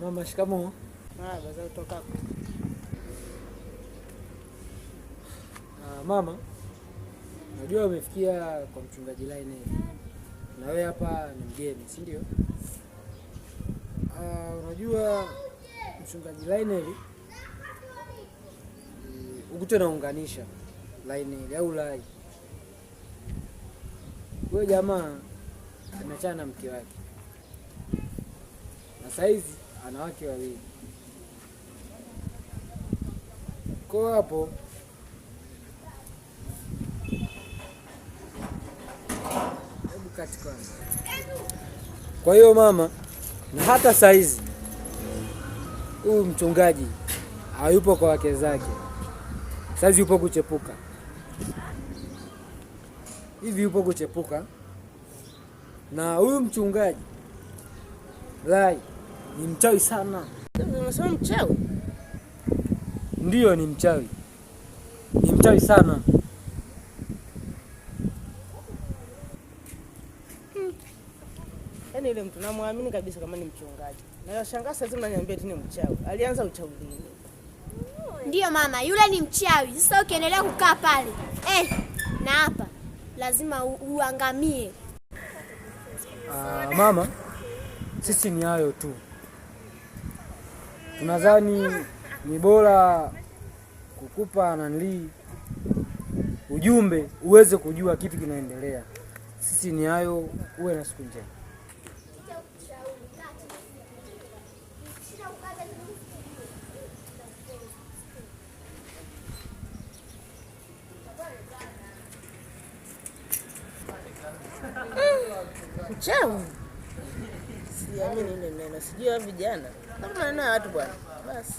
Mama, shikamoo. Marahaba, za utokako. Mama, najua umefikia kwa mchungaji Lionel na wewe hapa ni mgeni, si ndio? Unajua mchungaji Lionel ukute naunganisha Lionel au Lai, huyo jamaa ameachana na mke wake na saizi ana wake wawili. Kwa hapo hebu kati kwanza. Kwa hiyo mama, na hata saizi huyu mchungaji hayupo kwa wake zake, saizi yupo kuchepuka hivi, yupo kuchepuka. Na huyu mchungaji Lai ni mchawi sana. Unasema mchawi? Ndiyo, ni mchawi, ni mchawi sana. Yaani yule mtu namwamini kabisa kama ni mchungaji. Na nashangaa sasa mnaniambia eti ni mchawi. Alianza uchawi lini? Ndiyo mama, yule ni mchawi. Sasa ukiendelea kukaa pale na hapa lazima uangamie. Mama, sisi ni hayo tu, tunadhani ni bora kukupa nanilii ujumbe uweze kujua kitu kinaendelea. Sisi ni hayo, uwe na siku njema. Mchawi? Siamini ile neno. Sijui hao vijana. Kama maneno ya watu bwana. Basi.